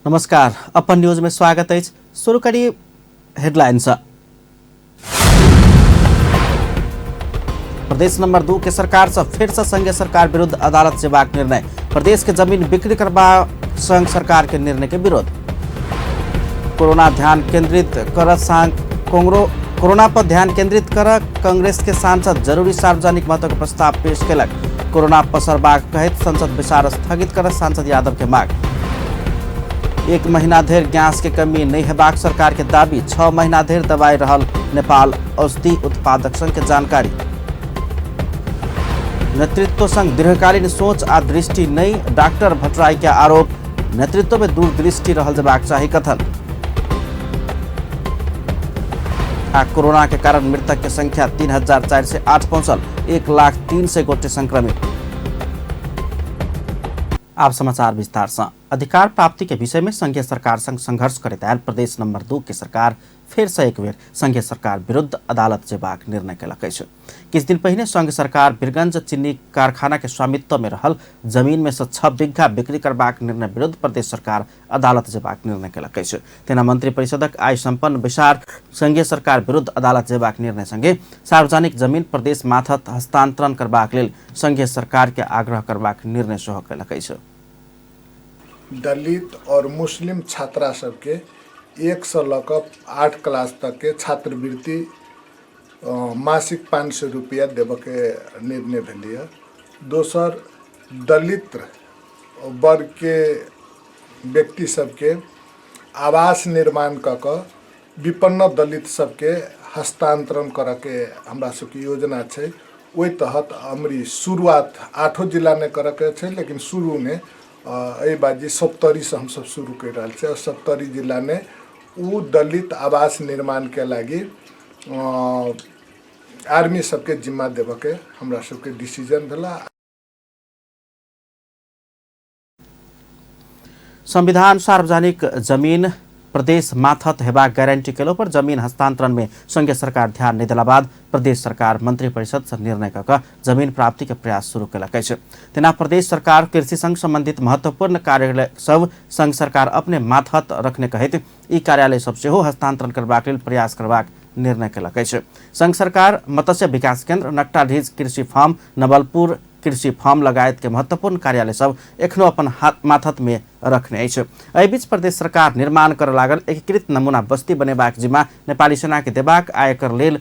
नमस्कार, अपन न्यूज में स्वागत अछि। शुरू करी हेडलाइन से। प्रदेश नंबर 2 के सरकार से फिर से संघीय सरकार विरुद्ध अदालत जेबाक निर्णय। प्रदेश के जमीन बिक्री करबा संघ सरकार के निर्णय के विरोध। कोरोना ध्यान केंद्रित कर कोरोना पर ध्यान केंद्रित कर कांग्रेस के सांसद जरूरी सार्वजनिक महत्व के प्रस्ताव पेश केलक। कोरोना पसरबाक कहैत संसद बैसार स्थगित कर सांसद यादव के मांग। 1 महीना धरि गैस के कमी नहीं हेबाक सरकार के दावी। 6 महीना धरि दबाई रहल नेपाल औषधि उत्पादक संघ के जानकारी। नेतृत्व संघ दीर्घकालीन सोच आ दृष्टि नहीं, डॉक्टर भट्टराई के आरोप। नेतृत्व में दूरदृष्टि रहल जेबाक चाही कथन। आ कोरोना के कारण मृतक के संख्या 3408 पहुंचल, 1,03,000 गोटे संक्रमित। आप समाचार विस्तार से। अधिकार प्राप्ति के विषय में संघीय सरकार संग संघर्ष करैत आयल प्रदेश नंबर 2 के सरकार फेर से एक बेर संघीय सरकार विरुद्ध अदालत जेबाक निर्णय केलक अछि। किछु दिन पहिने संघ सरकार वीरगंज चीनी कारखाना के स्वामित्व में रहल जमीन में से 6 बीघा बिक्री करबाक निर्णय विरुद्ध प्रदेश सरकार अदालत जेबाक निर्णय केलक अछि। तेना मंत्री परिषदक आइ सम्पन्न बैसार संघीय सरकार विरुद्ध अदालत जेबाक निर्णय संगे सार्वजनिक जमीन प्रदेश माथत हस्तांतरण करबाक लेल संघीय सरकार के आग्रह करबाक निर्णय सेहो केलक अछि। दलित और मुस्लिम छात्रा सबके 1 से लऽ कऽ 8 क्लास तक के छात्रवृत्ति मासिक 500 रुपया देबऽके निर्णय भेलैए। दोसर, दलित वर्गके व्यक्ति सबके आवास निर्माण कऽ कऽ विपन्न दलित सबके हस्तांतरण करऽके हमरा सबके योजना छै। ओहि तहत अमरी शुरुआत 8 जिलामे करऽके छै, लेकिन शुरूमे एहि बाजी सप्तरीसँ हमसब शुरू करि रहल छी। और सप्तरी जिलामे ओ दलित आवास निर्माणके लागि आर्मी सबके जिम्मा देबऽके हमरा सबके डिसीजन भेला। संविधान सार्वजनिक जमीन प्रदेश माथत हेबाक गारंटी केलो पर जमीन हस्तांतरण में संघीय सरकार ध्यान नहीं देला बाद प्रदेश सरकार मंत्री परिषद से निर्णय कऽ कऽ जमीन प्राप्ति के प्रयास शुरू केलक अछि। तेना प्रदेश सरकार कृषि संघ संबंधित महत्वपूर्ण कार्यालय सब संघ सरकार अपने माथत रखने कहैत ई कार्यालय सब सेहो हस्तांतरण करबाक लेल प्रयास करबाक निर्णय केलक अछि। संघ सरकार मत्स्य विकास केंद्र, नकटाढीज कृषि फार्म, नवलपुर कृषि फार्म लगायत के महत्वपूर्ण कार्यालय सब एखनो अपन हाथ माथत में रखने अछि। एहि बीच प्रदेश सरकार निर्माण कर लागल एकीकृत नमूना बस्ती बनेबाक जिम्मा नेपाली सेना के देबाक आ एकर लेल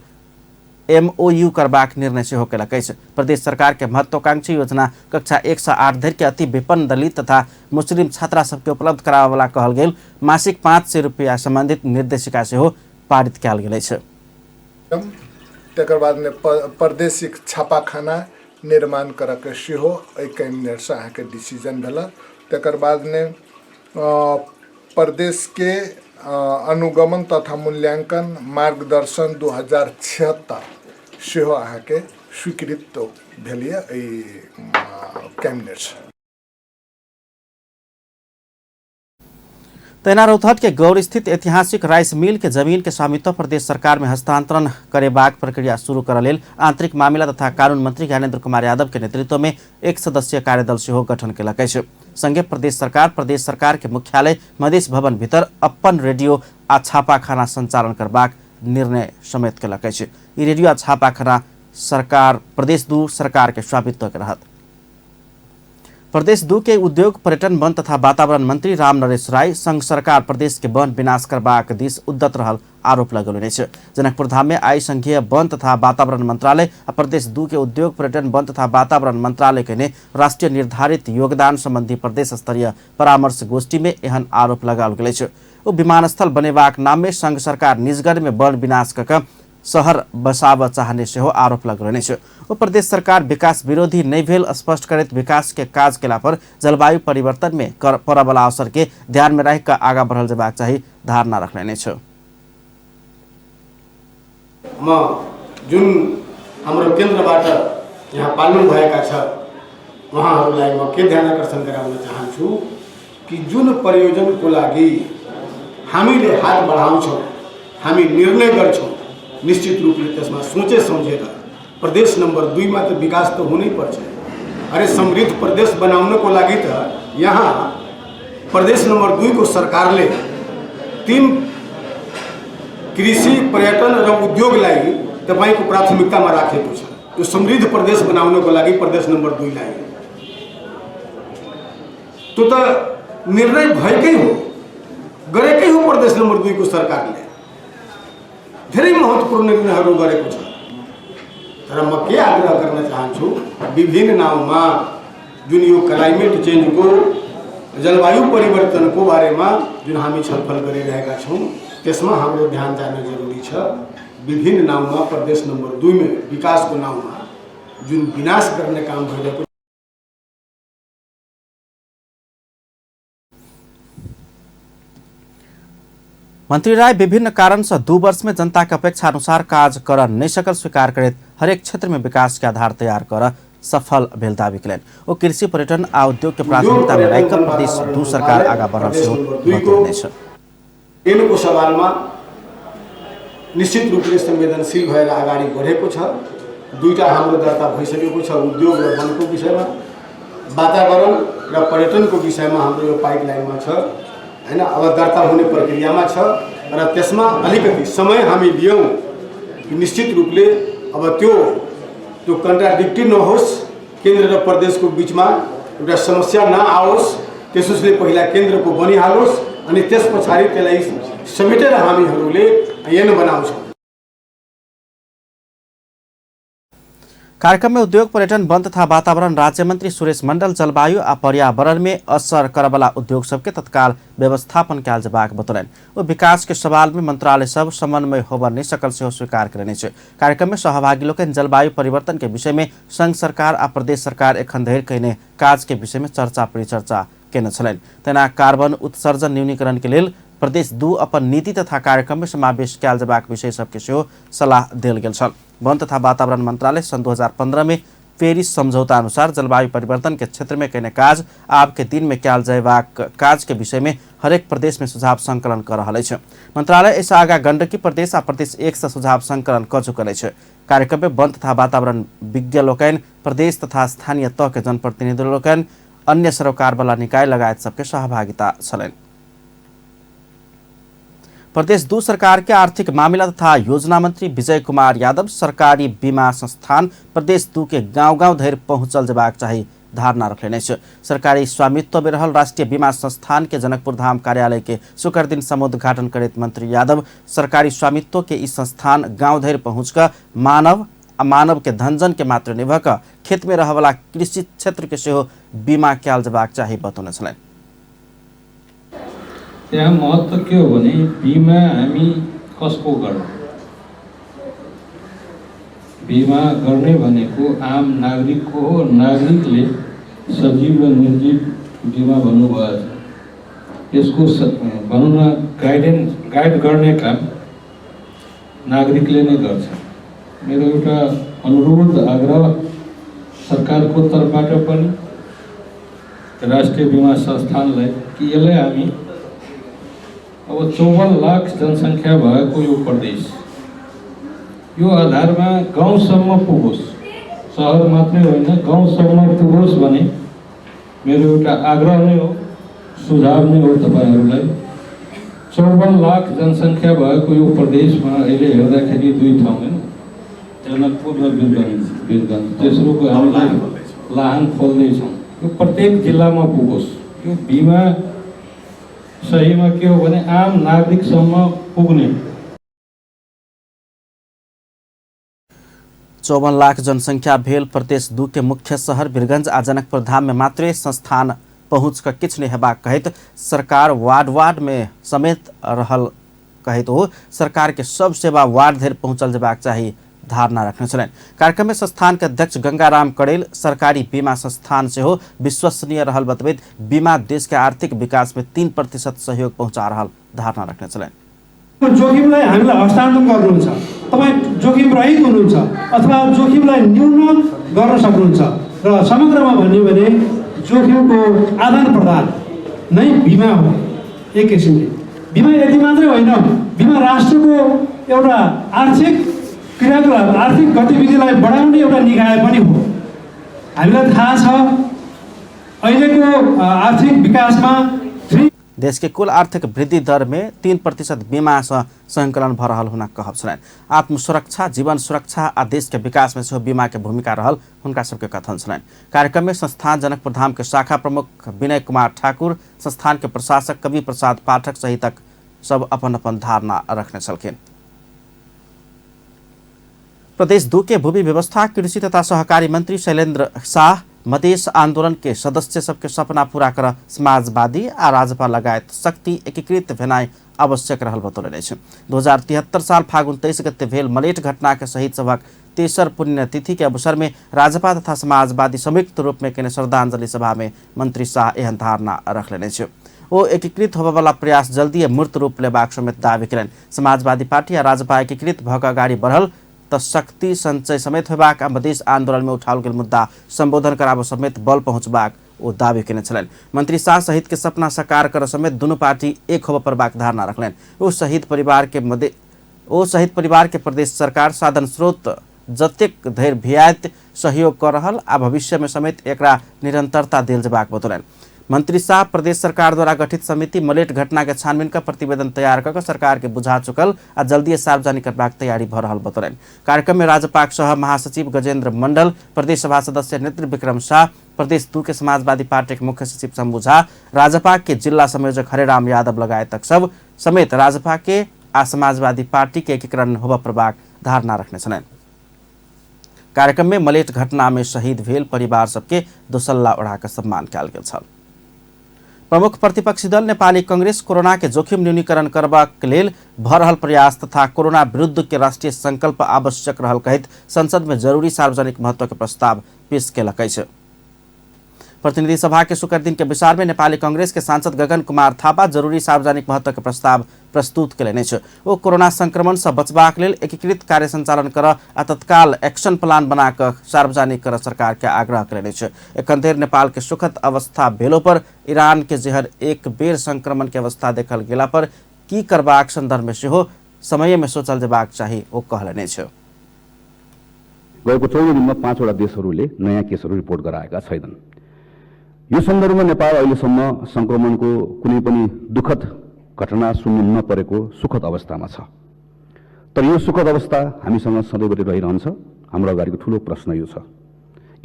एमओयू करबाक निर्णय सेहो केलक अछि। प्रदेश सरकार के महत्वाकांक्षी योजना कक्षा 1 से 8 धरि के अति विपन्न दलित तथा मुस्लिम छात्रा सबके उपलब्ध कराबऽवला कहल गेल मासिक 500 रुपया संबंधित निर्देशिका सेहो पारित कयल गेल अछि। तकर बाद में प्रादेशिक छापाखाना निर्माण करऽके सेहो एहि कैबिनेटसँ अहाँके डिसीजन भेल। तकर बाद में प्रदेशके अनुगमन तथा मूल्यांकन मार्गदर्शन 2076 सेहो अहाँके स्वीकृत भेल यऽ एहि कैबिनेटसँ। तहिना रौतहट के गौर स्थित ऐतिहासिक राइस मिल के जमीन के स्वामित्व प्रदेश सरकार में हस्तांतरण करेबाक प्रक्रिया शुरू करऽ लेल आंतरिक मामिला तथा कानून मंत्री ज्ञानेन्द्र कुमार यादव के नेतृत्व में 1 सदस्यीय कार्यदल सेहो गठन केलक अछि। संगे प्रदेश सरकार के मुख्यालय मधेश भवन भीतर अपन रेडियो आ छापाखाना संचालन करबाक निर्णय समेत केलक अछि। ई रेडियो आ छापाखाना सरकार प्रदेश 2 सरकार के स्वामित्व के रहत। प्रदेश 2 के उद्योग पर्यटन वन तथा वातावरण मंत्री राम नरेश राय संघ सरकार प्रदेश के वन विनाश करबाक दिस उद्यत रहल आरोप लगौलनि अछि। जनकपुर धाम में आइ संघीय वन तथा वातावरण मंत्रालय आ प्रदेश 2 के उद्योग पर्यटन वन तथा वातावरण मंत्रालय के ने राष्ट्रीय निर्धारित योगदान संबंधी प्रदेश स्तरीय परामर्श गोष्ठी में एहन आरोप लगाओल गेल अछि। ओ विमानस्थल बनेबाक नाम में संघ सरकार निजगढ़ में वन विनाश कऽ कऽ शहर बसाबऽ चाहने सेहो आरोप लगौलनि अछि। ओ प्रदेश सरकार विकास विरोधी नहि भेल स्पष्ट करैत विकास के काज केला पर जलवायु परिवर्तन में कर पड़ऽवला असर के ध्यान में राखि कऽ आगाँ बढ़ल जेबाक चाही धारणा रखलनि अछि। म जुन हाम्रो केन्द्रबाट यहाँ पाल्नुभएका छ उहाँहरूलाई म के ध्यान आकर्षण गराउन चाहन्छु कि जुन प्रयोजनको लागि हामीले हात बढाउँछौँ, हामी निर्णय गर्छौँ, निश्चित रूपले त्यसमा सोचे सम्झेर प्रदेश नम्बर 2 मा त विकास त हुनै पर्छ। अरे समृद्ध प्रदेश बनाउनको लागि त यहाँ प्रदेश नम्बर 2 को सरकारले 3 कृषि, पर्यटन र उद्योगलाई तपाईको प्राथमिकतामा राखेको छ। यो समृद्ध प्रदेश बनाउनको लागि प्रदेश नम्बर 2 लाई त्यो त निर्णय भएकै हो, गरेकै हो। प्रदेश नम्बर 2 को सरकारले धेरै महत्त्वपूर्ण निर्णयहरू गरेको छ। तर म के आग्रह गर्न चाहन्छु, विभिन्न नाउँमा जुन यो क्लाइमेट चेन्जको, जलवायु परिवर्तनको बारेमा जुन हामी छलफल गरिरहेका छौँ, त्यसमा हाम्रो ध्यान जान जरुरी छ। विभिन्न नाउँमा प्रदेश नम्बर 2 में विकासको नाउँमा जुन विनाश गर्ने काम भइरहेको। मंत्री राय विभिन्न कारण से 2 वर्ष में जनता के अपेक्षा अनुसार काज कर नहीं सकल स्वीकार करैत हरेक क्षेत्र में विकास के आधार तैयार कर सफल भेल दावी कयलनि। ओ कृषि, पर्यटन आ उद्योग के प्राथमिकता में राखि कऽ प्रदेश 2 सरकार आगा बढ़ल सेहो बतौने छ। ऐनको सवालमा निश्चित रूपले संवेदनशील भएर अगाडि बढेको छ। दुईटा हाम्रो दर्ता भइसकेको छ, उद्योग र वनको विषयमा, वातावरण र पर्यटनको विषयमा हाम्रो यो पाइपलाइनमा छ हैन, अब दर्ता हुने प्रक्रियामा छ र त्यसमा अलिकति समय हामी लियौँ। निश्चित रूपले अब त्यो त्यो कन्ट्राडिक्टिभ नहोस्, केन्द्र र प्रदेशको बिचमा एउटा समस्या नआओस्, त्यसोसले पहिला केन्द्रको बनिहालोस् अनि त्यस पछाडि त्यसलाई समेटेर हामीहरूले ऐन बनाउँछौँ। कार्यक्रम में उद्योग, पर्यटन, वन तथा वातावरण राज्य मंत्री सुरेश मंडल जलवायु आ पर्यावरण में असर करवाला उद्योग सबके तत्काल व्यवस्थापन कयल जेबाक बतौलनि। ओ विकास के सवाल में मंत्रालय सब समन्वय होबऽ नहि सकल सेहो स्वीकार कयने छै। कार्यक्रम में सहभागी लोकनि जलवायु परिवर्तन के विषय में संघ सरकार आ प्रदेश सरकार एखन धरि कयने काज के विषय में चर्चा परिचर्चा केने छलनि। तेना कार्बन उत्सर्जन न्यूनीकरण के लेल प्रदेश 2 अपन नीति तथा कार्यक्रम में समावेश कयल जेबाक विषय सबके सेहो सलाह देल गेल छल। वन तथा वातावरण मंत्रालय सन् 2015 में पेरिस समझौता अनुसार जलवायु परिवर्तन के क्षेत्र में कयने काज आब के दिन में कयल जयबाक काज के विषय में हरेक प्रदेश में सुझाव संकलन कर रहल अछि। मंत्रालय एहिसँ आगा गंडकी प्रदेश आ प्रदेश 1 से सुझाव संकलन क चुकल अछि। कार्यक्रम में वन तथा वातावरण विज्ञ लोकनि, प्रदेश तथा स्थानीय तह के जनप्रतिनिधि लोकनि, अन्य सरोकारवाला निकाय लगायत सबके सहभागिता छलनि। प्रदेश 2 सरकार के आर्थिक मामिला तथा योजना मंत्री विजय कुमार यादव सरकारी बीमा संस्थान प्रदेश 2 के गांव-गांव धरि पहुंचल जेबाक चाही धारणा रखलनि अछि। सरकारी स्वामित्व में रहल राष्ट्रीय बीमा संस्थान के जनकपुर धाम कार्यालय के शुक्र दिन समुद्घाटन करैत मंत्री यादव सरकारी स्वामित्व के ई संस्थान गांव धरि पहुंच कऽ मानव आ मानव के धनजन के मात्र निभा कऽ खेत में रहवला कृषि क्षेत्र के सेहो बीमा कयल जेबाक चाही बतौने छलनि। त्यहाँ महत्त्व के हो भने बिमा हामी कसको गर्नु, बिमा गर्ने भनेको आम नागरिकको हो। नागरिकले सजीव र निर्जीव बिमा भन्नुभएको छ, यसको भनौँ न गाइड गर्ने काम नागरिकले नै गर्छ। मेरो एउटा अनुरोध, आग्रह सरकारको तर्फबाट पनि राष्ट्रिय बिमा संस्थानलाई कि यसलाई हामी अब 54 लाख जनसङ्ख्या भएको यो प्रदेश, यो आधारमा गाउँसम्म पुगोस्, सहर मात्रै होइन गाउँसम्म पुगोस् भने मेरो एउटा आग्रह नै हो, सुझाव नै हो तपाईँहरूलाई। 54 लाख जनसङ्ख्या भएको यो प्रदेशमा अहिले हेर्दाखेरि 2 ठाउँ होइन, जनकपुर र वीरगञ्ज, तेस्रोको हामीले लाहान खोल्दैछौँ। यो प्रत्येक जिल्लामा पुगोस्। यो बिमा सहीमा के हो भने आम नागरिकसम्म पुग्ने। 54 लाख जनसंख्या भेल प्रदेश 2 के मुख्य शहर वीरगंज आ जनकपुर धाम में मात्रे संस्थान पहुँच कऽ किछु नहि हेबाक कहैत सरकार वार्ड वार्ड में समेत रहल कहैत ओ सरकार के सब सेवा वार्ड धरि पहुँचल जेबाक चाही धारणा रखने छलनि। कार्यक्रम में संस्थान के अध्यक्ष गंगाराम कड़ेल सरकारी बीमा संस्थान सेहो विश्वसनीय रहल बतबैत बीमा देश के आर्थिक विकास में 3% सहयोग पहुँचा रहल धारणा रखने छलनि। जोखिमलाई हामीलाई हस्तान्तरण गर्नुहुन्छ, तपाईँ जोखिम रहित हुनुहुन्छ अथवा जोखिमलाई न्यून गर्न सक्नुहुन्छ र समग्रमा भन्यो भने जोखिमको आदान प्रदान नै बिमा हो। एक किसिमले बिमा यति मात्रै होइन, बिमा राष्ट्रको एउटा आर्थिक क्रियाकलाप, आर्थिक गतिविधिलाई बढाउने एउटा निकाय पनि हो। हामीलाई थाहा छ अहिलेको आर्थिक विकासमा 3 देश के कुल आर्थिक वृद्धि दर में 3% बीमा से संकलन भ रहल हुनक कहब छलनि। आत्मसुरक्षा, जीवन सुरक्षा आ देश के विकास में सेहो बीमा के भूमिका रहल हुनका सबके कथन छलनि। कार्यक्रम में संस्थान जनकपुर धाम के शाखा प्रमुख विनय कुमार ठाकुर, संस्थान के प्रशासक कवि प्रसाद पाठक सहितक सब अपन अपन धारणा रखने छलखिन। प्रदेश 2 के भूमि व्यवस्था, कृषि तथा सहकारी मंत्री शैलेन्द्र शाह मधेश आंदोलन के सदस्य सबके सपना पूरा कर समाजवादी आ राजपा लगायत शक्ति एकीकृत भेनाइ आवश्यक रहल बतौलनि अछि। 2073 साल फागुन 23 गते भेल मलेठ घटना के शहीद सभक तेसर पुण्यतिथि के अवसर में राजपा तथा समाजवादी संयुक्त रूप में केने श्रद्धांजलि सभा में मंत्री शाह एहन धारणा रखलनि अछि। ओ एकीकृत होबयवला प्रयास जल्दी मूर्त रूप लेबाक समेत दावी केलनि। समाजवादी पार्टी आ राजपा एकीकृत भऽ कऽ अगाडि बढ़ल त शक्ति संचय समेत होबाक आ मधेश आंदोलन में उठाओल गेल मुद्दा संबोधन कराबऽ समेत बल पहुँचबाक ओ दावी केने छलनि। मंत्री शाह शहीद के सपना साकार कर समेत दुनू पार्टी एक होबय पड़बाक धारणा रखलनि। ओ शहीद परिवार के प्रदेश सरकार साधन स्रोत जतेक धरि भियाइत सहयोग कऽ रहल आ भविष्य में समेत एकरा निरंतरता देल जेबाक बतौलनि। मंत्री शाह प्रदेश सरकार द्वारा गठित समिति मलेठ घटना के छानबीन का प्रतिवेदन तैयार कऽ सरकार के बुझा चुकल आ जल्दी सार्वजनिक करबाक तैयारी भऽ रहल बतौलनि। कार्यक्रम में राजपाक सह महासचिव गजेंद्र मंडल, प्रदेश सभा सदस्य नेत्र विक्रम शाह, प्रदेश 2 के समाजवादी पार्टी के मुख्य सचिव शंभू झा, राजपा के जिला संयोजक हरेराम यादव लगायतक सब समेत राजपा के आ समाजवादी पार्टी के एकीकरण होबय पड़बाक धारणा रखने छलनि। कार्यक्रम में मलेठ घटना में शहीद भेल परिवार सबके दोसल्ला ओढ़ाकर सम्मान कयल गेल छल। प्रमुख प्रतिपक्षी दल नेपाली कांग्रेस कोरोना के जोखिम न्यूनीकरण करबाक लेल भऽ रहल प्रयास तथा कोरोना विरुद्ध के राष्ट्रीय संकल्प आवश्यक रहल कहैत संसद में जरूरी सार्वजनिक महत्व के प्रस्ताव पेश केलक अछि। प्रतिनिधि सभा के शुक्र दिन के बैसार में नेपाली कांग्रेस के सांसद गगन कुमार थापा जरूरी सार्वजनिक महत्व के प्रस्ताव प्रस्तुत केलनि अछि। ओ कोरोना संक्रमण से बचबाक लेल एकीकृत कार्य संचालन कर आ तत्काल एक्शन प्लान बना कऽ सार्वजनिक कर सरकार के आग्रह केलनि अछि। एखन धरि नेपाल के सुखद अवस्था भेलो पर ईरान के जेहर एक बेर संक्रमण के अवस्था देखल गेला पर की करबाक संदर्भ में सेहो समय में सोचल जेबाक चाही ओ कहलनि अछि। गएको 14 दिनमा 5वटा देशहरूले नयाँ केसहरू रिपोर्ट गराएका छैनन्। यो सन्दर्भमा नेपाल अहिलेसम्म संक्रमणको कुनै पनि दुःखद घटना सुन्नु नपरेको सुखद अवस्थामा छ। तर यो सुखद अवस्था हामीसँग सधैँभरि रहिरहन्छ? हाम्रो अगाडिको ठूलो प्रश्न यो छ।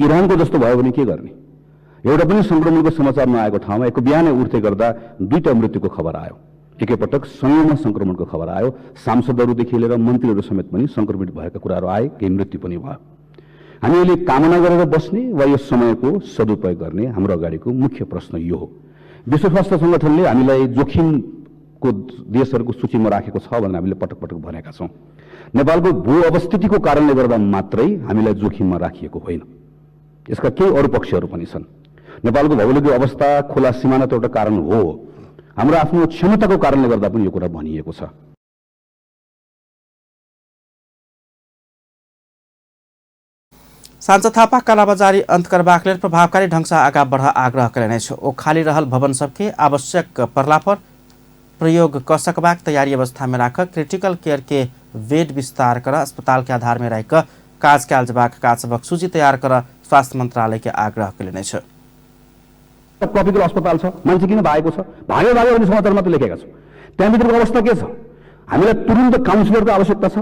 इरानको जस्तो भयो भने के गर्ने? एउटा पनि संक्रमणको समाचार नआएको ठाउँमा एक बिहानै उठ्दै गर्दा 2टा मृत्युको खबर आयो, एकैपटक सँगैमा संक्रमणको खबर आयो। सांसदहरूदेखि लिएर मन्त्रीहरू समेत पनि संक्रमित भएका कुराहरू आए, केही मृत्यु पनि भयो। हामी अहिले कामना गरेर बस्ने वा यो समयको सदुपयोग गर्ने हाम्रो अगाडिको मुख्य प्रश्न यो हो। विश्व स्वास्थ्य सङ्गठनले हामीलाई जोखिमको देशहरूको सूचीमा राखेको छ भनेर हामीले पटक पटक भनेका छौँ। नेपालको भू अवस्थितिको कारणले गर्दा मात्रै हामीलाई जोखिममा राखिएको होइन, यसका केही अरू पक्षहरू पनि छन्। नेपालको भौगोलिक अवस्था, खुला सिमाना त एउटा कारण हो, हाम्रो आफ्नो क्षमताको कारणले गर्दा पनि यो कुरा भनिएको छ। सांसद थापा कालाबजारी अन्त करबाक लेल प्रभावकारी ढंग से आगा बढ़ आग्रह कयलनि अछि। ओ खाली रहल भवन सबके आवश्यक पड़ला पर प्रयोग क सकबाक तैयारी अवस्था में राख, क्रिटिकल केयर के बेड विस्तार कर, अस्पताल के आधार में राखि काज कयल जेबाक काज सभक सूची तैयार कर स्वास्थ्य मंत्रालय के आग्रह कयलनि अछि। ट्रपिकल अस्पताल छ, मान्छे किन भागेको छ? भाग्यो भाग्यो भन्ने समाचार मात्र लेखेका छौँ। त्यहाँभित्रको अवस्था के छ? हामीलाई तुरुन्त काउन्सिलरको आवश्यकता छ।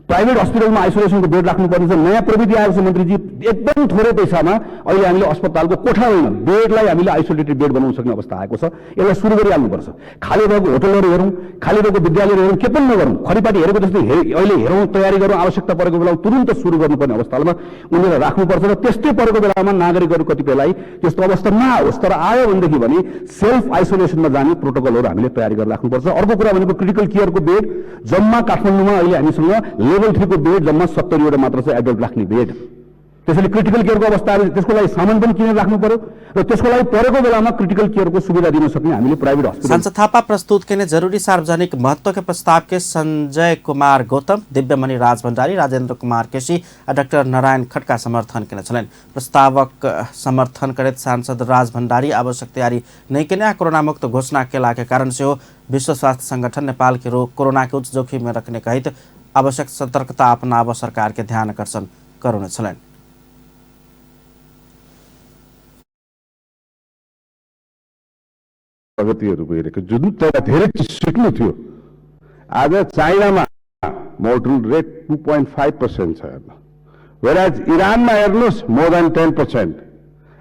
प्राइभेट हस्पिटलमा आइसोलेसनको बेड राख्नुपर्ने छ। नयाँ प्रविधि आएको छ मन्त्रीजी, एकदम थोरै पैसामा अहिले हामीले अस्पतालको कोठा होइन बेडलाई हामीले आइसोलेटेड बेड बनाउन सक्ने अवस्था आएको छ। यसलाई सुरु गरिहाल्नुपर्छ। खाली भएको होटलहरू हेरौँ, खाली भएको विद्यालयहरू हेरौँ, के पनि नगरौँ, खरीपाटी हेरेको जस्तै अहिले हेरौँ, तयारी गरौँ। आवश्यकता परेको बेलामा तुरुन्त सुरु गर्नुपर्ने अवस्थामा उनीहरूलाई राख्नुपर्छ र त्यस्तै परेको बेलामा नागरिकहरू कतिपयलाई त्यस्तो अवस्था नआओस्, तर आयो भनेदेखि भने सेल्फ आइसोलेसनमा जाने प्रोटोकलहरू हामीले तयारी गरेर राख्नुपर्छ। अर्को कुरा भनेको क्रिटिकल केयरको बेड जम्मा काठमाडौँमा अहिले हामीसँग लेभल 3 को बेड जम्मा 70वटा मात्र छ एडल्ट राख्ने बेड। त्यसैले क्रिटिकल केयरको अवस्था त्यसको लागि सामान पनि किनेर राख्नु पर्यो र त्यसको लागि परेको बेलामा क्रिटिकल केयरको सुविधा दिन सक्ने हामीले प्राइभेट हस्पिटल। सांसद थापा प्रस्तुत केने जरूरी सार्वजनिक महत्व के प्रस्ताव के संजय कुमार गौतम, दिव्यमणि राज भण्डारी, राजेन्द्र कुमार केसी आ डाक्टर नारायण खड्का समर्थन केने छलनि। प्रस्तावक समर्थन करैत सांसद राज भण्डारी आवश्यक तैयारी नहि केने आ कोरोना मुक्त घोषणा केला के कारण सेहो विश्व स्वास्थ्य संगठन नेपाल के रोग कोरोना के उच्च जोखिम में रखने कहैत आवश्यक सतर्कता अपनाब सरकार के ध्यान आकर्षण करौने छलनि। प्रगतिहरू भइरहेको जुन तर धेरै चिज सिक्नु थियो। आज चाइनामा मोर्टल रेट 2.5% छ हेर्नु, वेराज इरानमा हेर्नुहोस् मोर देन 10%,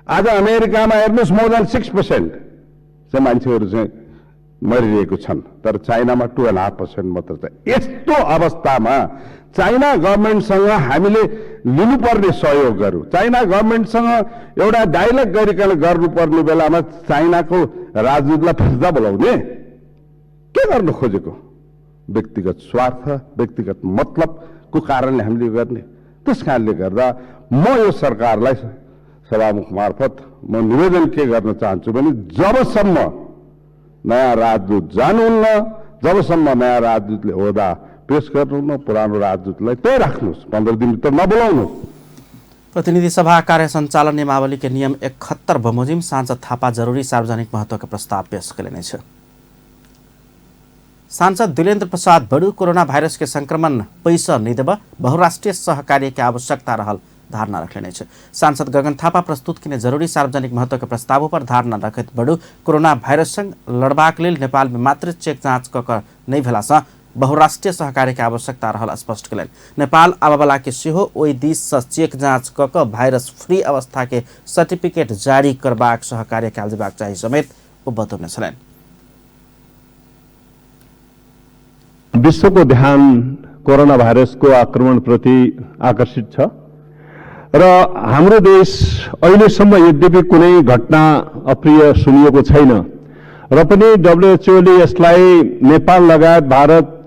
आज अमेरिकामा हेर्नुहोस् मोर देन 6% चाहिँ मान्छेहरू चाहिँ मरिरहेको छन्, तर चाइनामा 2.5% मात्र छ। यस्तो अवस्थामा चाइना गभर्मेन्टसँग हामीले लिनुपर्ने सहयोगहरू, चाइना गभर्मेन्टसँग एउटा डायलग गरिकन गर्नुपर्ने बेलामा चाइनाको राजदूतलाई फिर्ता बोलाउने के गर्नु खोजेको? व्यक्तिगत स्वार्थ, व्यक्तिगत मतलबको कारणले हामीले यो गर्ने। त्यस कारणले गर्दा म यो सरकारलाई सभामुख मार्फत म निवेदन के गर्न चाहन्छु भने जबसम्म नयाँ राजदूत जानुहुन्न, जबसम्म नयाँ राजदूतले ओहदा पेश गर्नुहुन्न, पुरानो राजदूतलाई त्यही राख्नुहोस्, 15 दिनभित्र नबोलाउनुहोस्। प्रतिनिधि सभा कार्य सञ्चालन नियमावली के नियम 71 बमोजिम सांसद थापा जरूरी सार्वजनिक महत्व के प्रस्ताव पेश कयलनि अछि। सांसद दिलेन्द्र प्रसाद बडू कोरोना वायरस के संक्रमण पैसा नहीं देब बहुराष्ट्रीय सहकार्य के आवश्यकता रहल धारणा रखने अछि। सांसद गगन थापा प्रस्तुत किने जरूरी सार्वजनिक महत्व के प्रस्ताव पर धारणा रखैत बडू कोरोना वायरस संग लड़बाक लेल नेपाल में मात्र चेक जाँच क क नहि भेला सँ बहुराष्ट्रीय सहकार्य के आवश्यकता रहल स्पष्ट कयलनि। नेपाल आबयवला के सेहो ओहि दिस सँ चेक जाँच क क वायरस फ्री अवस्था के सर्टिफिकेट जारी करबाक सहकार्य कयल जेबाक चाही समेत ओ बतौने छलनि। विश्वको ध्यान कोरोना भाइरसको आक्रमणप्रति आकर्षित छ र हाम्रो देश अहिलेसम्म यद्यपि कुनै घटना अप्रिय सुनिएको छैन र पनि डब्ल्युएचओले यसलाई नेपाल लगायत भारत,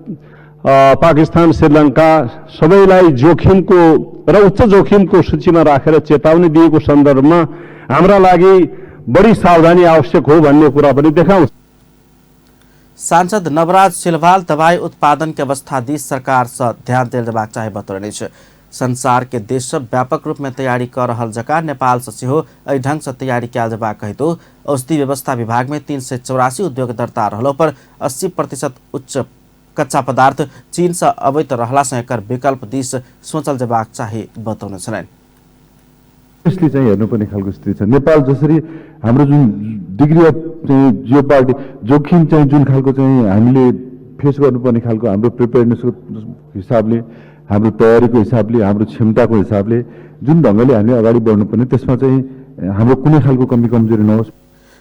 पाकिस्तान, श्रीलङ्का सबैलाई जोखिमको र उच्च जोखिमको सूचीमा राखेर चेतावनी दिएको सन्दर्भमा हाम्रा लागि बढी सावधानी आवश्यक हो भन्ने कुरा पनि देखाउँछ। सांसद नवराज सिलवाल दवाई उत्पादन के अवस्था दिस सरकार से ध्यान देल जेबाक चाही बतौलनि अछि। संसार के देश सब व्यापक रूप में तैयारी कर रहल जकाँ नेपाल से सेहो एहि ढंग से तैयारी कयल जेबाक कहितो औषधि व्यवस्था विभाग में 384 उद्योग दर्ता रहलो पर 80% उच्च कच्चा पदार्थ चीन से अबैत रहला से एकर विकल्प दिस सोचल जेबाक चाही बतौने छलनि। यसले चाहिँ हेर्नुपर्ने खालको स्थिति छ। नेपाल जसरी हाम्रो जुन डिग्री अफ चाहिँ जियोपार्टी जोखिम चाहिँ जुन खालको चाहिँ हामीले फेस गर्नुपर्ने खालको हाम्रो प्रिपेयरनेसको हिसाबले, हाम्रो तयारीको हिसाबले, हाम्रो क्षमताको हिसाबले जुन ढङ्गले हामीले अगाडि बढ्नुपर्ने त्यसमा चाहिँ हाम्रो कुनै खालको कमी कमजोरी नहोस्।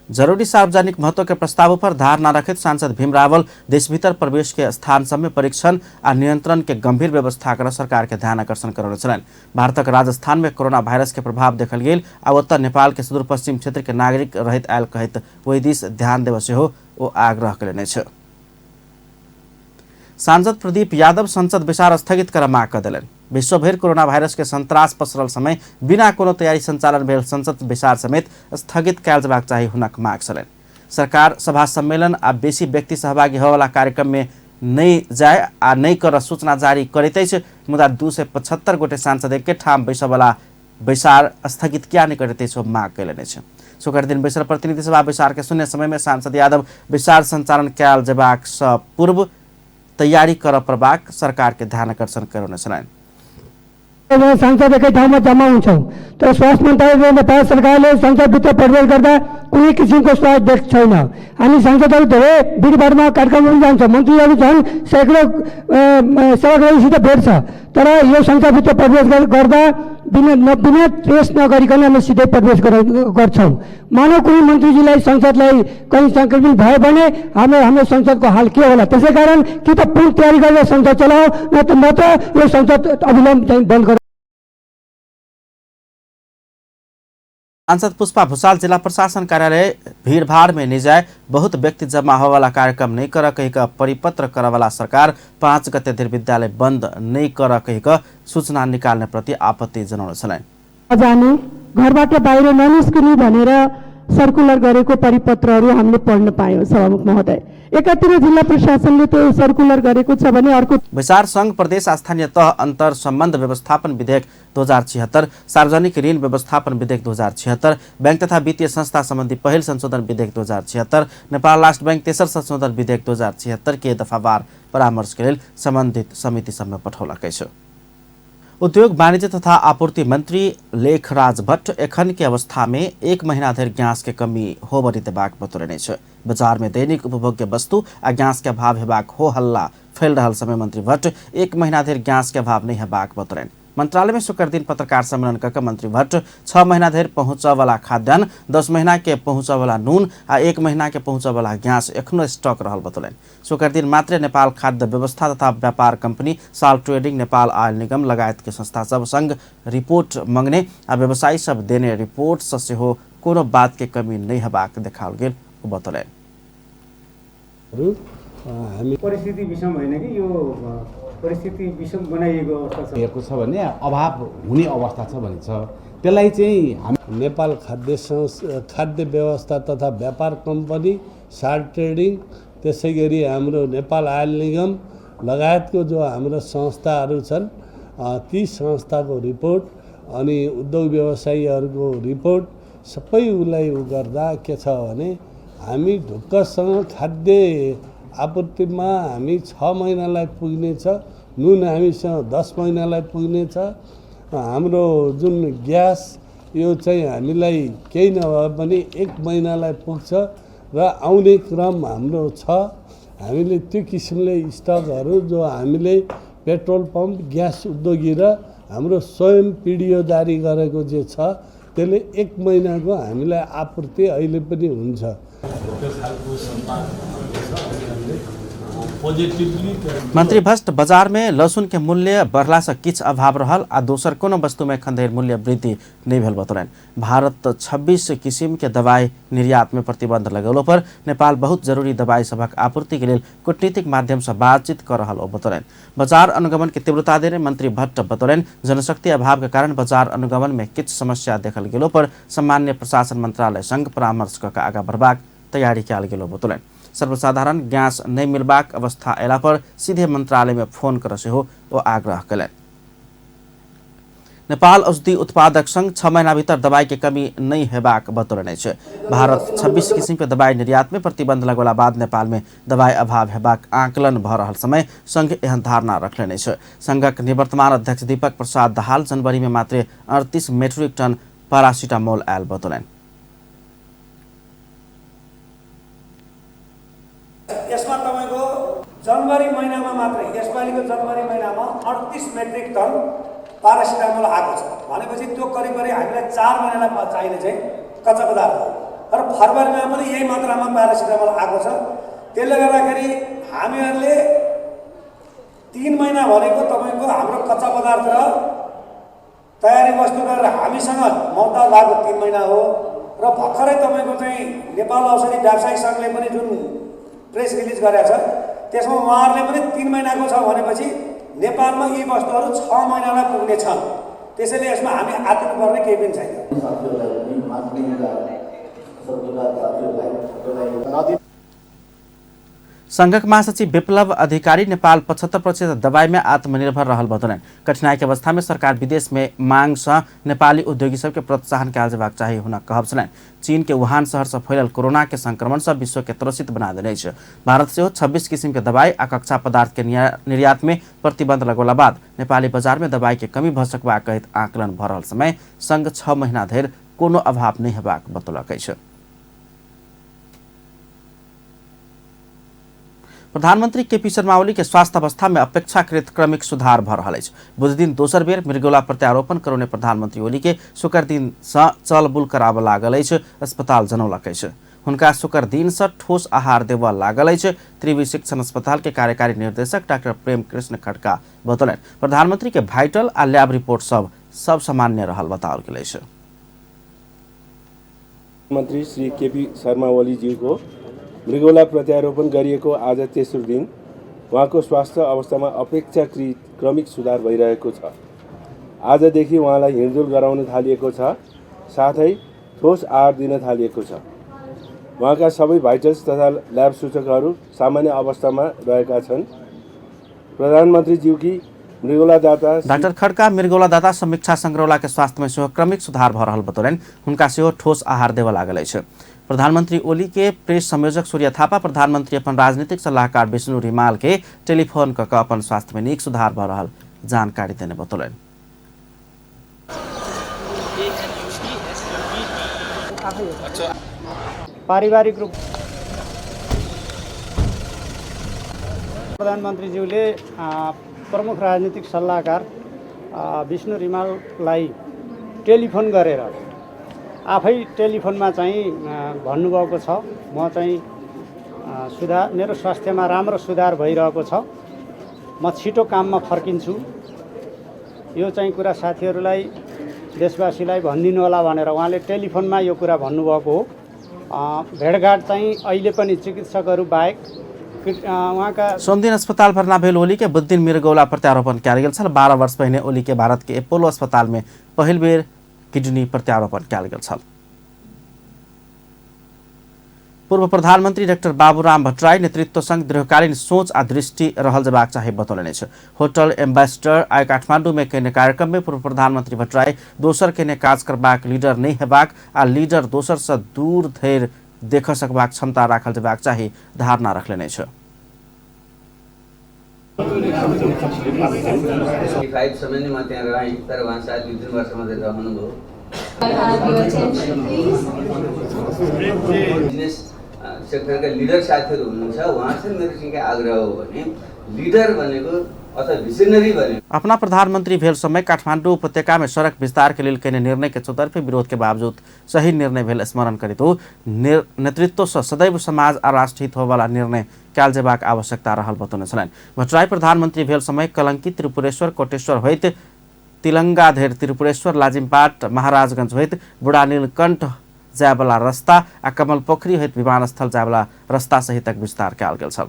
जरूरी सार्वजनिक महत्व के प्रस्ताव पर धारणा रखित सांसद भीम रावल देशभीतर प्रवेश के स्थान सब में परीक्षण आ नियंत्रण के गंभीर व्यवस्था कर सरकार के ध्यान आकर्षण करौने छलनि। भारतक राजस्थान में कोरोना वायरस के प्रभाव देखल गेल आ ओतऽ नेपाल के सुदूर पश्चिम क्षेत्र के नागरिक रहैत आयल कहैत ओहि दिस ध्यान देबय सेहो ओ आग्रह कयलनि अछि। सांसद प्रदीप यादव संसद बैसार स्थगित कर माग कऽ देलनि। विश्वभरि कोरोना वायरस के संत्रास पसरल समय बिना कोनो तैयारी संचालन भेल संसद बैसार समेत स्थगित कयल जेबाक चाही हुनक माग छलनि। सरकार सभा सम्मेलन आ बेसी व्यक्ति सहभागी होयवला कार्यक्रम में नहि जाय आ नहि कर सूचना जारी करैत अछि, मुदा 275 गोटे सांसद एके ठाम बैसयवला बैसार स्थगित किया नहि करैत अछि ओ माग कयलनि अछि। शुक्र दिन बैसल प्रतिनिधि सभा बैसार के शून्य समय में सांसद यादव बैसार संचालन कयल जेबाक सँ पूर्व तैयारी करऽ पड़बाक सरकार के ध्यान आकर्षण करौने छलनि। सांसद एकै ठाउँमा जम्मा हुन्छौँ तर स्वास्थ्य मन्त्रालयले नेपाल सरकारले संसदभित्र प्रवेश गर्दा कुनै किसिमको स्वास्थ्य डेस्क छैन। हामी सांसदहरू धेरै भिडभाडमा कार्यक्रममा पनि जान्छौँ, मन्त्रीहरू झन् सैकडौँ सेवाग्राहीसित भेट्छ, तर यो संसदभित्र प्रवेश गर्दा बिना टेस्ट नगरिकन हामी सिधै प्रवेश गर्छौँ। मानव कुनै मन्त्रीजीलाई संसदलाई कहीँ सङ्क्रमित भयो भने हाम्रो संसदको हाल के होला? त्यसै कारण कि त पूर्ण तयारी गरेर संसद चलाऊ, न त यो संसद अविलम्ब चाहिँ बन्द गर। सांसद पुष्पा भूषाल जिला प्रशासन कार्यालय भीड़भाड़ में नहीं जाए, बहुत व्यक्ति जमा होवाला कार्यक्रम नहीं कर कही का परिपत्र करवाला सरकार 5 गते धरि विद्यालय बंद नहीं कर कही का सूचना निकाल्ने प्रति आपत्ति जनाउने छलनि। नजानु, घरबाट बाहिर ननिस्कनु भनेर सर्कुलर गरेको परिपत्रहरू हामीले पढ्न पायौँ। सभामुख महोदय, एकातिर जिल्ला प्रशासनले त्यो सर्कुलर गरेको छ भने अर्को बैसार संघ प्रदेश स्थानीय तह अन्तर सम्बन्ध व्यवस्थापन विधेयक 2076, सार्वजनिक ऋण व्यवस्थापन विधेयक 2076, बैंक तथा वित्तीय संस्था सम्बन्धी पहिल संशोधन विधेयक 2076, नेपाल राष्ट्र बैंक तेसर संशोधन विधेयक 2076 के दफावार परामर्श के लेल सम्बन्धित समिति सम्म पठौलक अछि। उद्योग वाणिज्य तथा आपूर्ति मंत्री लेखराज भट्ट एखन के अवस्था में 1 महीना धरि गैस के कमी होबय देबाक बतौलनि अछि। बाजार में दैनिक उपभोग्य वस्तु आ गैस के अभाव हेबाक हो हल्ला फैल रहल समय मंत्री भट्ट 1 महीना धरि गैस के अभाव नहीं हेबाक बतौलनि। मंत्रालय में शुक्र दिन पत्रकार सम्मेलन कऽ मंत्री भट्ट 6 महीना धरि पहुँचय वाला खाद्यान्न, 10 महीना के पहुँचय वाला नून आ 1 महीना के पहुँचय वाला गैस एखनो स्टॉक रहल बतौलनि। शुक्र दिन मात्रे नेपाल खाद्य व्यवस्था तथा व्यापार कंपनी, साल ट्रेडिंग, नेपाल आयल निगम लगायत के संस्था सब संग रिपोर्ट मंगने आ व्यवसायी सब देने रिपोर्ट से सेहो कोनो बात के कमी नहीं हेबाक देखाओल गेल ओ बतौलनि। हामी परिस्थिति विषम होइन कि यो परिस्थिति विषम बनाइएको अवस्था छ, हेर्को छ भने अभाव हुने अवस्था छ भने छ, त्यसलाई चाहिँ हामी नेपाल खाद्य व्यवस्था तथा व्यापार कम्पनी, साल ट्रेडिङ, त्यसै गरी हाम्रो नेपाल आयल निगम लगायतको जो हाम्रो संस्थाहरू छन् ती संस्थाको रिपोर्ट अनि उद्योग व्यवसायीहरूको रिपोर्ट सबै उसलाई उ गर्दा के छ भने हामी ढुक्कसँग खाद्य आपूर्तिमा हामी 6 महिनालाई पुग्नेछ, नुन हामीसँग 10 महिनालाई पुग्नेछ। हाम्रो जुन ग्यास यो चाहिँ हामीलाई केही नभए पनि 1 महिनालाई पुग्छ र आउने क्रम हाम्रो छ। हामीले त्यो किसिमले स्टकहरू जो हामीले पेट्रोल पम्प, ग्यास उद्योगी र हाम्रो स्वयं पिडिओ जारी गरेको जे छ त्यसले 1 महिनाको हामीलाई आपूर्ति अहिले पनि हुन्छ। मंत्री भट्ट बाजार में लहसुन के मूल्य बढ़ला से किछु अभाव रहल आ दोसर कोनो वस्तु में एखन धरि मूल्य वृद्धि नहीं भेल बतौलनि। भारत 26 किसिम के दवाई निर्यात में प्रतिबंध लगौलो पर नेपाल बहुत जरूरी दवाई सभक आपूर्ति के लेल कूटनीतिक माध्यम से बातचीत कर रहल ओ बतौलनि। बाजार अनुगमन के तीव्रता देने मंत्री भट्ट बतौलनि जनशक्ति अभाव के कारण बाजार अनुगमन में किछु समस्या देखल गेलो पर सामान्य प्रशासन मंत्रालय संग परामर्श कऽ आगाँ बढ़बाक तैयारी कयल गेल बतौलनि। सर्वसाधारण गैस नहीं मिलबाक अवस्था अयला पर सीधे मंत्रालय में फोन कर सेहो ओ आग्रह कयलनि। नेपाल औषधि उत्पादक संघ 6 महीना भीतर दवाई के कमी नहीं हेबाक बतौलनि अछि। भारत 26 किसिम के दवाई निर्यात में प्रतिबंध लगौला बाद नेपाल में दवाई अभाव हेबाक आकलन भऽ रहल समय संघ एहन धारणा रखलनि अछि। संघक निवर्तमान अध्यक्ष दीपक प्रसाद दाहाल जनवरी में मात्र 38 मेट्रिक टन पैरासिटामोल आयल बतौलनि। यसमा तपाईको जनवरी महिनामा मात्रै यसपालिको जनवरी महिनामा 38 मेट्रिक टन पारासिटामोल आएको छ भनेपछि त्यो करिब करिब हामीलाई 4 महिनालाई चाहिने चाहिँ कच्चा पदार्थ हो र फरवरीमा पनि यही मात्रामा पारासिटामोल आएको छ। त्यसले गर्दाखेरि हामीहरूले 3 महिना भनेको तपाईको हाम्रो कच्चा पदार्थ र तयारी वस्तु गरेर हामीसँग मौताद भएको 3 महिना हो र भर्खरै तपाईको चाहिँ नेपाल औषधि व्यावसायिक सङ्घले पनि जुन प्रेस रिलिज गरेको छ त्यसमा उहाँहरूले पनि 3 महिनाको छ भनेपछि नेपालमा यी वस्तुहरू 6 महिनालाई पुग्ने छन्। त्यसैले यसमा हामी आत्तिनुपर्ने केही पनि छैन। संघक महासचिव विप्लव अधिकारी नेपाल 75% दवाई में आत्मनिर्भर रहल बतौलनि। कठिनाई के अवस्था में सरकार विदेश में मांग से नेपाली उद्योगी सबके प्रोत्साहन कयल जेबाक चाही हुनक कहब छलनि। चीन के वुहान शहर से फैलल कोरोना के संक्रमण से विश्व के त्रसित बना देने अछि। भारत सेहो 26 किसिम के दवाई आ कच्चा पदार्थ के निर्यात में प्रतिबंध लगौला बाद नेपाली बाजार में दवाई के कमी भऽ सकबाक कहैत आकलन भऽ रहल समय संघ 6 महीना धरि कोनो अभाव नहि हेबाक बतौलक अछि। प्रधानमंत्री केपी शर्मा ओली के स्वास्थ्य अवस्था में अपेक्षाकृत क्रमिक सुधार भऽ रहल अछि। बुधदिन दोसर बेर मृगौला प्रत्यारोपण करौने प्रधानमंत्री ओली के शुक्र दिन से चलबुल कराबऽ लागल अछि अस्पताल जनौलक अछि। हुनका शुक्र दिन से ठोस आहार देबऽ लागल अछि। त्रिवी शिक्षण अस्पताल के कार्यकारी निर्देशक डॉक्टर प्रेम कृष्ण खड़का बतौलनि। प्रधानमंत्री के वाइटल आ लैब रिपोर्ट सब सामान्य रहल बताओल गेल अछि। मंत्री श्री केपी शर्मा ओलीज्यूको मृगौला प्रत्यारोपण गरिएको आज तेस्रो दिन उहाँको स्वास्थ्य अवस्थामा अपेक्षाकृत क्रमिक सुधार भइरहेको छ। आजदेखि उहाँलाई हिँडडुल गराउन थालिएको छ, साथै ठोस आहार दिन थालिएको छ। उहाँका सबै भाइटल्स तथा ल्याब सूचकहरू सामान्य अवस्थामा रहेका छन्। प्रधानमन्त्रीज्यूकी मृगौलादाता डाक्टर खड़का मृगौलादाता समीक्षा संग्रौला के स्वास्थ्य में सेहो क्रमिक सुधार भऽ रहल बतौलनि। हुनका सेहो ठोस आहार देबऽ लागल अछि। प्रधानमंत्री ओली के प्रेस संयोजक सूर्य थापा प्रधानमंत्री अपन राजनीतिक सलाहकार विष्णु रिमाल के टेलीफोन कऽ अपन स्वास्थ्य में नीक सुधार भऽ रहल जानकारी देने बतौलनि। पारिवारिक रूप प्रधानमन्त्रीज्यूले प्रमुख राजनीतिक सल्लाहकार विष्णु रिमाललाई टेलिफोन गरेर आफै टेलिफोनमा चाहिँ भन्नुभएको छ, म चाहिँ सुधार, मेरो स्वास्थ्यमा राम्रो सुधार भइरहेको छ, म छिटो काममा फर्किन्छु, यो चाहिँ कुरा साथीहरूलाई देशवासीलाई भनिदिनु होला भनेर उहाँले टेलिफोनमा यो कुरा भन्नुभएको हो। भेटघाट चाहिँ अहिले पनि चिकित्सकहरू बाहेक उहाँका सोमदिन अस्पताल भर्ना भेल ओली के बुधदिन मृगौला प्रत्यारोपण कयल गेल छल। 12 वर्ष पहिने ओली के भारत के एपोलो अस्पताल में पहिल बेर किडनी प्रत्यारोपण कयल गेल छल। पूर्व प्रधानमन्त्री डाक्टर बाबुराम भट्टराई नेतृत्व संग दीर्घकालीन सोच आ दृष्टि रहल जेबाक चाही बतौलनि अछि। होटल एम्बेसडर आइ काठमांडू में कयने कार्यक्रम में पूर्व प्रधानमन्त्री भट्टराई दोसर केने काज करबाक लीडर नहि हेबाक आ लीडर दोसर से दूर धरि देख सकबाक क्षमता राखल जेबाक चाही धारणा रखलनि अछि। 5 समय म त्यहाँ रहेँ, तर उहाँ सायद 2-3 वर्ष मात्रै रहनुभयो। बिजनेस सेक्टरका लिडर साथीहरू हुनुहुन्छ, उहाँसँग मेरो चाहिँ के आग्रह हो भने लिडर भनेको अथवा भिजनरी भनेको अपना प्रधानमंत्री भेल समय काठमांडू उपत्यका में सड़क विस्तार के लेल कयने निर्णय के चौतरफी विरोध के बावजूद सही निर्णय भेल स्मरण करैत ओ नेतृत्व से सदैव समाज आ राष्ट्रहित होबला निर्णय कयल जेबाक आवश्यकता रहल बतौने छलनि। भट्टराई प्रधानमंत्री भेल समय कलंकी त्रिपुरेश्वर कोटेश्वर होइत तिलंगा धरि त्रिपुरेश्वर लाजिमपाट महाराजगंज होइत बुढ़ा नीलकंठ जायवला रास्ता आ कमल पोखरी होइत विमानस्थल जायवला रास्ता सहितक विस्तार कयल गेल छल।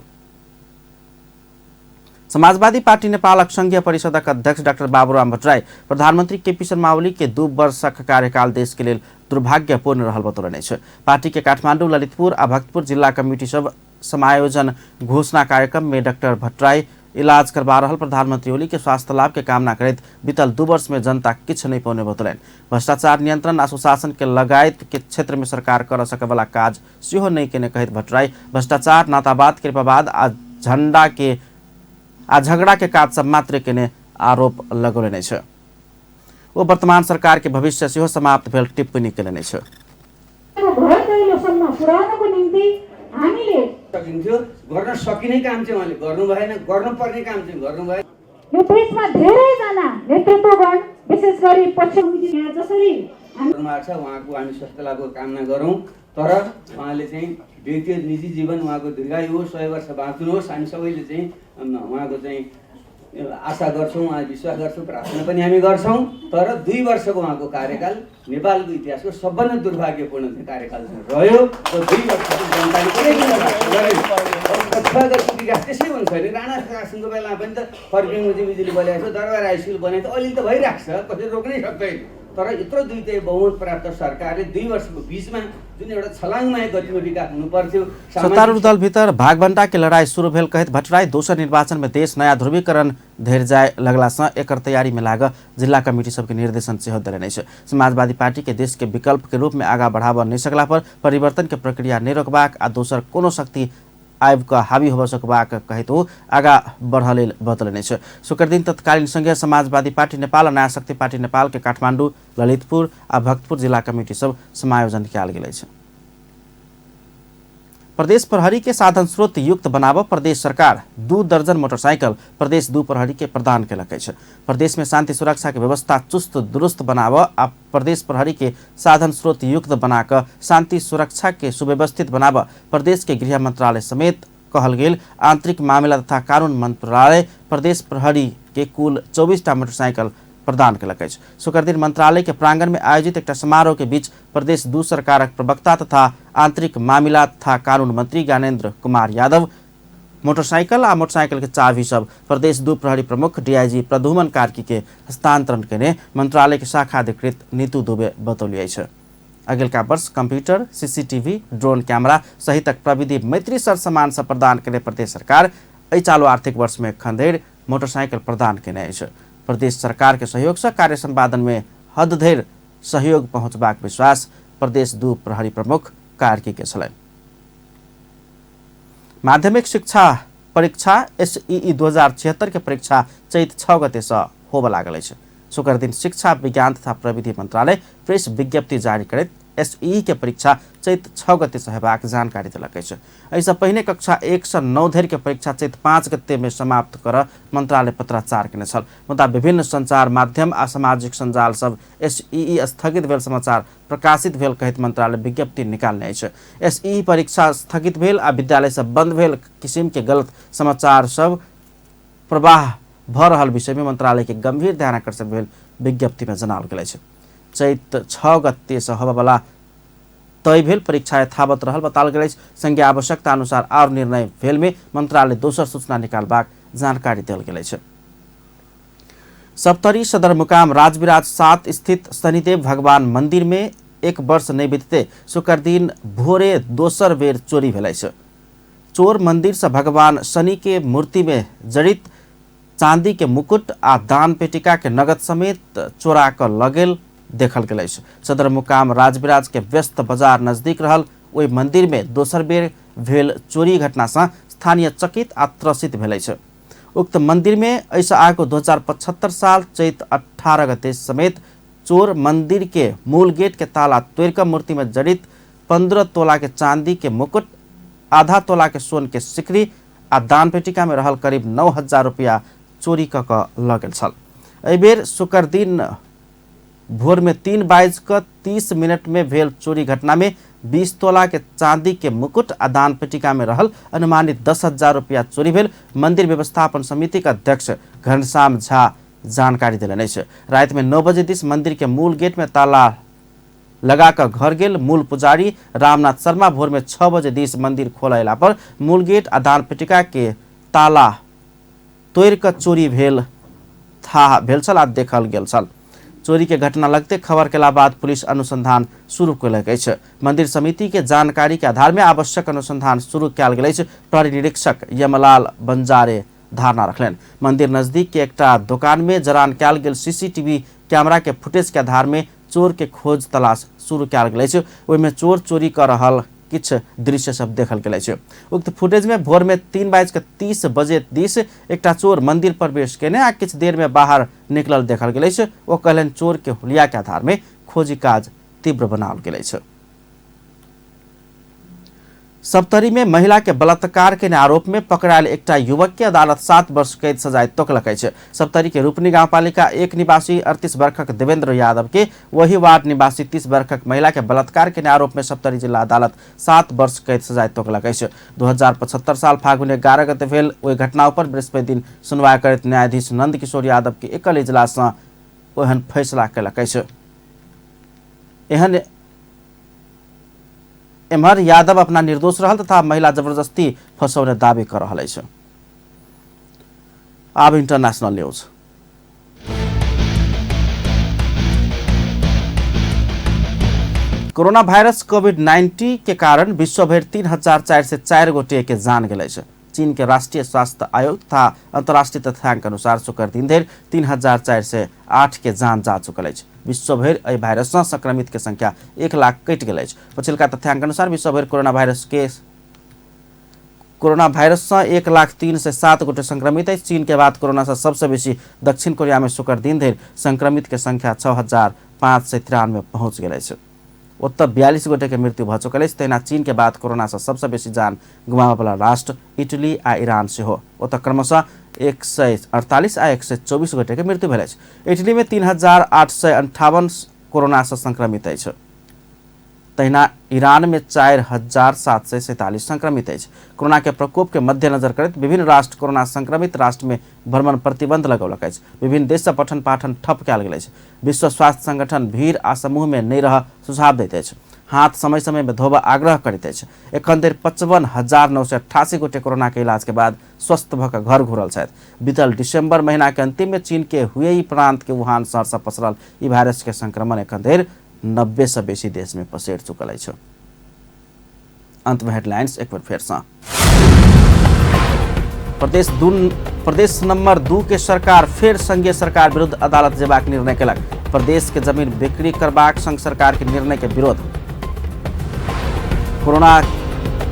समाजवादी पार्टी नेपालक संघीय परिषदक अध्यक्ष डाक्टर बाबुराम भट्टराई प्रधानमंत्री केपी शर्मा ओली के 2 वर्षक कार्यकाल देश के लेल दुर्भाग्यपूर्ण रहल बतौलनि अछि। पार्टी के काठमांडू, ललितपुर आ भक्तपुर जिला कमिटी सब समायोजन घोषणा कार्यक्रम में डाक्टर भट्टराई इलाज करबा रहल प्रधानमंत्री ओली के स्वास्थ्य लाभ के कामना करैत बीतल 2 वर्ष में जनता किछु नहीं पौने बतौलनि। भ्रष्टाचार नियंत्रण आ सुशासन के लगायत के क्षेत्र में सरकार कर सकयवला काज सेहो नहीं केने कहैत भट्टराई भ्रष्टाचार, नातावाद, कृपावाद आ झंडा के आ झगड़ा के काज सब मात्र केने आरोप लगौलनि अछि। ओ वर्तमान सरकार के भविष्य सेहो समाप्त भेल टिप्पणी केलनि अछि। सकिन्थ्यो, गर्न सकिने काम चाहिँ उहाँले गर्नु भएन, गर्नुपर्ने काम चाहिँ गर्नु भएन। यो देशमा धेरैजना नेतृत्वगण विशेष गरी पश्चिम यहाँ जसरी छ उहाँको हामी स्वास्थ्य लाभको कामना गरौँ, तर उहाँले चाहिँ व्यक्तिगत निजी जीवन उहाँको दीर्घायु होस्, 100 वर्ष बाँच्नुहोस्, हामी सबैले चाहिँ उहाँको चाहिँ आशा गर्छौँ, उहाँ विश्वास गर्छौँ, प्रार्थना पनि हामी गर्छौँ। तर 2 वर्षको उहाँको कार्यकाल नेपालको इतिहासको सबभन्दा दुर्भाग्यपूर्ण चाहिँ कार्यकाल रह्यो र 2 वर्षको जनताले कुनै पनि गरेन। विकास त्यसै हुन्छ नि, राणा शासनको बेलामा पनि त फर्किङमा चाहिँ बिजुली बलिएको छ, दरबार हाई स्कुल बनाएको त अलि त भइरहेको छ, कसैले रोक्नै सक्दैन। तर यत्रो 2 बहुमत प्राप्त सरकारले 2 वर्षको बिचमा जुन एउटा छलाङमा गतिमा विकास हुनु पर्थ्यो। सत्तारूढ़ दल भीतर भागबंटा के लड़ाई शुरू भेल कहैत भट्टराई दोसर निर्वाचन में देश नया ध्रुवीकरण धरि जाय लगला सँ एकर तैयारी में लाग जिला कमिटी सबके निर्देशन सेहो देलनि अछि। समाजवादी पार्टी के देश के विकल्प के रूप में आगा बढ़ाबऽ नहि सकला पर परिवर्तन के प्रक्रिया नहि रोकबाक आ दोसर कोनो शक्ति आबि कऽ हावी होबऽ सकबाक कहैत ओ आगा बढ़ऽ लेल बतौलनि अछि। शुक्रदिन तत्कालीन संघीय समाजवादी पार्टी नेपाल आ नया शक्ति पार्टी नेपाल के काठमांडू, ललितपुर आ भक्तपुर जिला कमिटी सब समायोजन कयल गेल अछि। प्रदेश प्रहरी के साधन स्रोत युक्त बनाब प्रदेश सरकार 2 दर्जन मोटरसाइकिल प्रदेश 2 प्रहरी के प्रदान केलक अछि। प्रदेश में शांति सुरक्षा के व्यवस्था चुस्त दुरुस्त बनाब आ प्रदेश प्रहरी के साधन स्रोत युक्त बनाकर शांति सुरक्षा के सुव्यवस्थित बनाब प्रदेश के गृह मंत्रालय समेत कहल गेल आंतरिक मामिला तथा कानून मंत्रालय प्रदेश प्रहरी के कुल 24टा मोटरसाइकिल प्रदान केलक अछि। शुक्रदिन मंत्रालय के प्रांगण में आयोजित एकटा समारोह के बीच प्रदेश 2 सरकारक प्रवक्ता तथा आंतरिक मामिला तथा कानून मंत्री ज्ञानेन्द्र कुमार यादव मोटरसाइकिल आ मोटरसाइकिल के चाबी सब प्रदेश 2 प्रहरी प्रमुख डीआईजी प्रद्युमन कार्की के हस्तांतरण केने मंत्रालय के शाखा अधिकृत नीतू दुबे बतौली अछि। अगिलका वर्ष कंप्यूटर, सीसीटीवी, ड्रोन कैमरा सहितक प्रविधि मैत्री सर सामान सब प्रदान केने प्रदेश सरकार एहि चालू आर्थिक वर्ष में एखन धरि मोटरसाइकिल प्रदान केने अछि। प्रदेश सरकार के सहयोग से कार्य संपादन में हद धरि सहयोग पहुंचबाक विश्वास प्रदेश 2 प्रहरी प्रमुख कार्की के छलनि। माध्यमिक शिक्षा परीक्षा एसईई 2076 के परीक्षा चैत 6 गते से होबऽ लागल अछि। शुक्रदिन शिक्षा विज्ञान तथा प्रविधि मंत्रालय प्रेस विज्ञप्ति जारी करैत एसई के परीक्षा चैत 6 गते से हेबाक जानकारी देलक अछि। एहिसँ पहिने कक्षा 1 से 9 धरि के परीक्षा चैत 5 गते में समाप्त कर मंत्रालय पत्राचार केने छल। मुदा विभिन्न संचार माध्यम आ सामाजिक सञ्जाल सब एसईई स्थगित भेल समाचार प्रकाशित भेल कहैत मंत्रालय विज्ञप्ति निकालने अछि। एसईई परीक्षा स्थगित भेल आ विद्यालय सब बंद भेल किसिम के गलत समाचार सब प्रवाह भ रहल विषय में मंत्रालय के गंभीर ध्यानाकर्षण भेल विज्ञप्ति में जनाओल गेल अछि। चैत 6 गते से होबयवला तय भेल परीक्षा यथावत रहल बताओल गेल अछि। संज्ञा आवश्यकता अनुसार और निर्णय भेल में मंत्रालय दोसर सूचना निकालबाक जानकारी देल गेल अछि। सप्तरी सदरमुकाम राजविराज 7 स्थित शनिदेव भगवान मंदिर में 1 वर्ष नहीं बीतते शुक्र दिन भोरे दोसर बेर चोरी भेल अछि। चोर मंदिर से भगवान शनि के मूर्ति में जड़ित चांदी के मुकुट आ दान पेटिका के नगद समेत चोरा क लगेल देखल गेल अछि। सदरमुकाम राजविराज के व्यस्त बाजार नजदीक रहल ओहि मंदिर में दोसर बेर भेल चोरी घटना से स्थानीय चकित आ त्रसित भेल अछि। उक्त मंदिर में एहिसँ आगू 2075 साल चैत 18 गते समेत चोर मंदिर के मूल गेट के ताला तोड़ कऽ मूर्ति में जड़ित 15 तोला के चांदी के मुकुट, आधा तोला के सोन के सिकरी आ दान पेटिका में रहल करीब 9000 रुपया चोरी कऽ कऽ लऽ गेल छल। एहिबेर शुक्र दिन भोर में 3:30 में भेल चोरी घटना में 20 तोला के चांदी के मुकुट आ दान पेटिका में रहल अनुमानित 10,000 रुपया चोरी भेल मंदिर व्यवस्थापन समिति के अध्यक्ष घनश्याम झा जानकारी देलनि अछि। राति में 9 बजे दिस मंदिर के मूल गेट में ताला लगा कऽ घर गेल मूल पुजारी रामनाथ शर्मा भोर में 6 बजे दिस मंदिर खोल अयला पर मूल गेट आ दान पेटिका के ताला तोड़ कऽ चोरी भेल थाह भेल छल आ देखल गेल छल। चोरी के घटना लगते खबर केला बाद पुलिस अनुसंधान शुरू कयलक अछि। मंदिर समिति के जानकारी के आधार में आवश्यक अनुसंधान शुरू कयल गेल अछि। प्रहरी निरीक्षक यमलाल बंजारे धारणा रखलनि। मंदिर नजदीक के एकटा दुकान में जरान कयल गेल सीसीटीवी कैमरा के फुटेज के आधार में चोर के खोज तलाश शुरू कयल गेल अछि। ओहिमे चोर चोरी कर रहल किछु दृश्य सब देखल गेल अछि। उक्त फुटेज में भोर में 3:30 बजे दिस एकटा चोर मंदिर प्रवेश केने आ किछु देर में बाहर निकलल देखल गेल अछि। ओ कहलनि चोर के हुलिया के आधार में खोजी काज तीव्र बनाओल गेल अछि। सप्तरी में महिला के बलात्कार के आरोप में पकड़ायल एकटा युवक के अदालत 7 वर्ष कैद सजाय तोकलक अछि। सप्तरी के रूपनी गांवपालिका 1 निवासी 38 वर्षक देवेंद्र यादव के वही वार्ड निवासी 30 वर्षक महिला के बलात्कार के आरोप में सप्तरी जिला अदालत 7 वर्ष कैद सजाय तोकलक अछि। 2075 साल फागुन 11 गते भेल ओहि घटना पर बृहस्पति दिन सुनवाई करैत न्यायाधीश नंद किशोर यादव के एकल इजलास से ओहन फैसला कयलक अछि। एहन एम्हर यादव अपना निर्दोष रहल तथा महिला जबरदस्ती फसौने दावी कर रहल अछि। आब इंटरनेशनल न्यूज। कोरोना वायरस कोविड-19 के कारण विश्वभरि 3404 गोटे के जान गेल अछि। चीन के राष्ट्रीय स्वास्थ्य आयोग तथा अंतर्राष्ट्रीय तथ्यांक अनुसार शुक्र दिन धरि 3408 के जान जा चुकल अछि। विश्वभरि एहि वायरस से संक्रमित के संख्या 1 लाख कटि गेल अछि। पछिलका तथ्यांक अनुसार विश्वभरि कोरोना वायरस से 1,03,07 गोटे संक्रमित अछि। चीन के बाद कोरोना से सबसे बेसी दक्षिण कोरिया में शुक्र दिन धरि संक्रमित के संख्या 6,593 पहुंच गेल अछि। ओतऽ 42 गोटे के मृत्यु भऽ चुकल अछि। तहिना चीन के बाद कोरोना से सबसे बेसी जान गुमाबयवला राष्ट्र इटली आ ईरान सेहो ओतऽ क्रमशः 148 आ 124 गोटे के मृत्यु भेल अछि। इटली में 3,858 कोरोना से संक्रमित अछि। तहिना ईरान में 4,747 संक्रमित अछि। कोरोना के प्रकोप के मद्देनजर करैत विभिन्न राष्ट्र कोरोना संक्रमित राष्ट्र में भ्रमण प्रतिबंध लगौलक अछि। विभिन्न देश से पठन पाठन ठप कयल गेल अछि। विश्व स्वास्थ्य संगठन भीड़ आ समूह में नहि रह सुझाव दैत अछि। हाथ समय समय में धोबऽ आग्रह करैत अछि। एखन धरि 55,988 गोटे कोरोना के इलाज के बाद स्वस्थ भऽ कऽ घर घुरल छथि। बीतल दिसंबर महीना के अंतिम में चीन के हुएई प्रांत के वुहान शहर से पसरल ई वायरस के संक्रमण एखन धरि 90 से बेसी देश में पसरि चुकल अछि। अंत में हेडलाइंस एक बेर फेर से। प्रदेश नंबर 2 के सरकार फेर संघीय सरकार विरुद्ध अदालत जेबाक निर्णय केलक। प्रदेश के जमीन बिक्री करबाक संघ सरकार के निर्णय के विरोध। कोरोना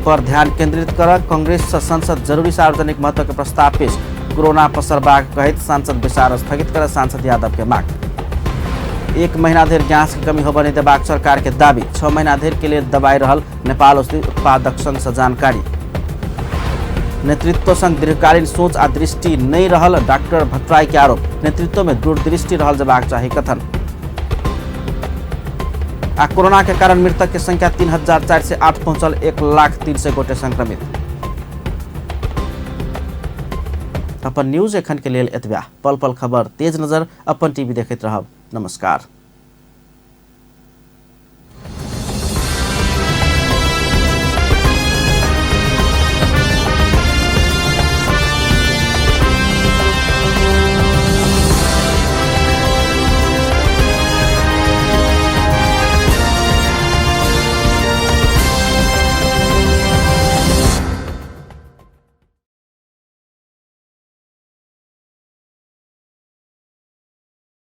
पर ध्यान केंद्रित कर कांग्रेस से संसद जरूरी सार्वजनिक महत्व के प्रस्ताव पेश। कोरोना पसरबाक कहैत सांसद बैसार स्थगित कर सांसद यादव के मांग। एक महीना धरि गैस के कमी होबय नहि देबाक सरकार के दावी। 6 महीना धरि के लेल दबाई रहल नेपाल औषधि उत्पादक संघ से जानकारी। नेतृत्व संग दीर्घकालीन सोच आ दृष्टि नहीं रहल डॉक्टर भट्टराई के आरोप। नेतृत्व में दूरदृष्टि रहल जबाक चाही कथन। आ कोरोना के कारण मृतक के संख्या 3408 पहुंचल, 1,00,300 गोटे संक्रमित। अपन न्यूज एखन के लेल एतबा। पल पल खबर तेज नजर अपन टीवी देखैत रहब। नमस्कार।